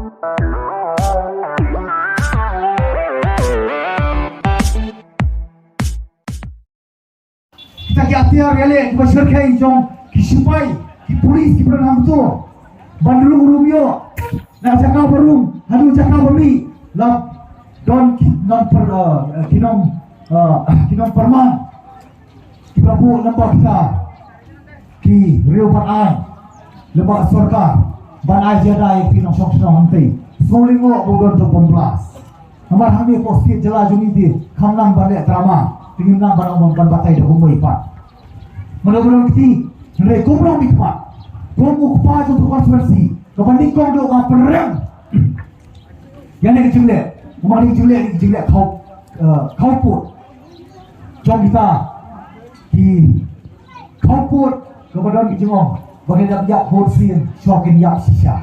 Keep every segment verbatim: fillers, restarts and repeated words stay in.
Kita ki atiar ïaleh kiba shyrkhei jong ki sipai, ki pulit, ki pyrshang to ban rung rung ïoh na jaka ba rung haduh jaka ba mih. La don ki nongpyr, eh, ki nong, eh, ki nongpyrman. Ki ba buh lem bad kita ki riew ban ai lem bad sorkar ban ai jada ïa ki nongshong shnong hangtei. Sngewlyngngoh ba u don to bom blast. Namar hangne hapoh state jylla jong ngi te kham nang ban leh drama, te ngim nang ban ong ban batai da kumwei pat. Mano mano kti, hynrei kum nongmihkhmat, kum u kpa jong to constituency kaba nyngkong duh nga pynrem ïa kane ka jingleh, namar kane ka jingleh, kane ka jingleh khaw, eh, khawpud jong kita ki khawpud kaba don ki jingong ba kin ïap ïap hur sien, shuwa kin ïap shisha.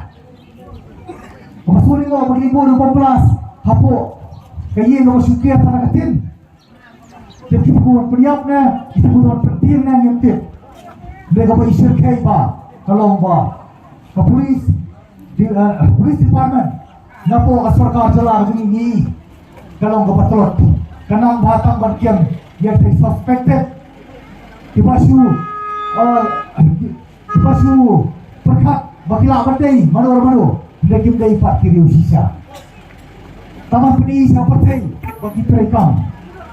Kaba sngewlyngngoh ba kin buh ruh bom blast hapoh ka ïing kaba shu kiar tang ka tin. Te ki pynïap ne, ki pynïap pyntieng ne ngim tip. Dei kaba i shyrkhei ba ka long ba ka police, di, eh, police department napoh ka sorkar jylla ka jong ngi ka long kaba tlot. Ka nang ba tang ban kem ïa ki suspected kiba shu, eh, kiba shu pyrkhat ba ki lah ban dei mano mano, hynrei kim dei pat ki riew shisha. Tang ban pyni sha pyrthei ba ki treikam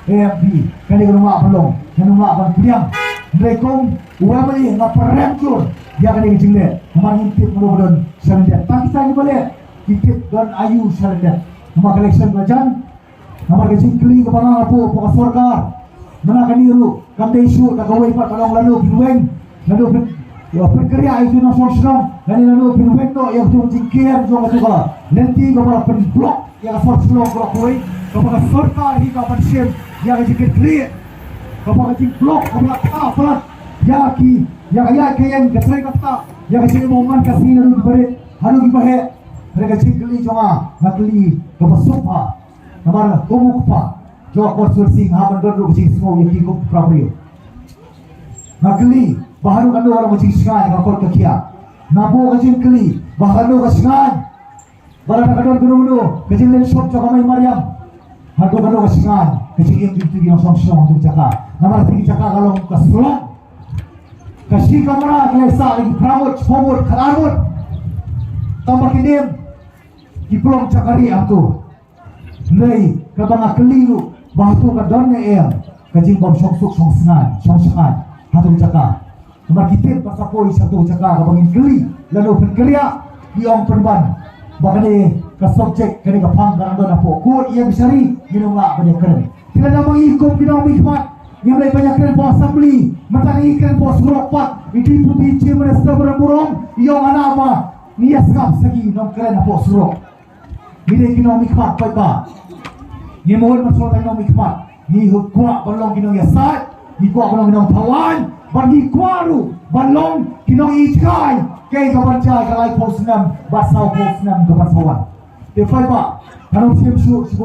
A M P, kane ka nonglap ban long, ka nonglap ban pdiang. Hynrei kum u M L A nga pyrem jur ïa kane ka jingleh, namar ngim tip mano ba don shalyndet. Tang kita kiba leh ki tip don aïu shalyndet. Namar ka election ka la jan, namar ka jingkylli kaba nga nga buh hapoh ka sorkar mynta kane ruh kam dei shuh da kawei pat ka long lano phin weng, lano phin, ïa, pynkynriah ïa ki nongshong shnong, lane lano phin weng noh ïa ka jingker jong ka jong ka lynti kaba la pynblock ïa ka sor Shillong baroh kawei, kaba ka sorkar hi ka ban shim ïa ka jingkitkhlieh, kaba ka jingblock kaba la ktah palat ïa ki, ïa ka ïaid ka ïeng, ka trei ka ktah ïa ka jingim man ka sngi naduh kiba rit haduh kiba heh. Hynrei ka jingkylli jong nga, nga kylli kaba sngewbha. Namar kum u kpa jong ka constituency nga hap ban don ruh ka jingsngew ïa ki kum u para briew. Nga kylli ba haduh katno ka long ka jingshngaiñ ka kot ka khiah. Nga buh ka jingkylli ba haduh ka shngaiñ, ba lada ka don kano kano ka jingleit shop jong ka Mei Mariam, haduh katno ka shngaiñ ka jingim jong ki nongshong shnong ha kata ka jaka. Namar kata ka jaka ka long ka slong, ka shi kamra, ka leh sah da ki phra ngut, shiphew ngut, khatar ngut. Tang ba ki dem ki pynlong jaka rieh hato. Hynrei kaba nga kylli ruh ba hato ka don ne em ka jingbym shong suk shong shngaiñ, shong shngaiñ hato ka jaka. Namar ki tip ba sa poi sha hato ka jaka kaba ngin kylli lano pynkynriah, ki ong pynban ba kane ka subject, kane ka phang ka dang don hapoh court, ïa ka shari ngin ym lah ban ïakren. Te lada ma ngi kum ki nongmihkhmat ngim leit ban ïakren hapoh assembly, mynta ngi kren hapoh surok pat, i Deputy Chief Minister ba don burom i ong hana ma ngi ïa sngap sa ki nongkren hapoh surok. Ngi dei ki nongmihkhmat paidbah. Ngi mut ban sngewthuh nongmihkhmat. Ngi kwah ban long ki nongïasaid, ngi kwah ban long ki nongthaw aiñ, bad ngi kwah ruh ban long ki nongïaid kai, kaei kaban jia ka laiphew snem bad sawphew snem kaban sa wan. Te paidbah, kan ym shim shuh, shuh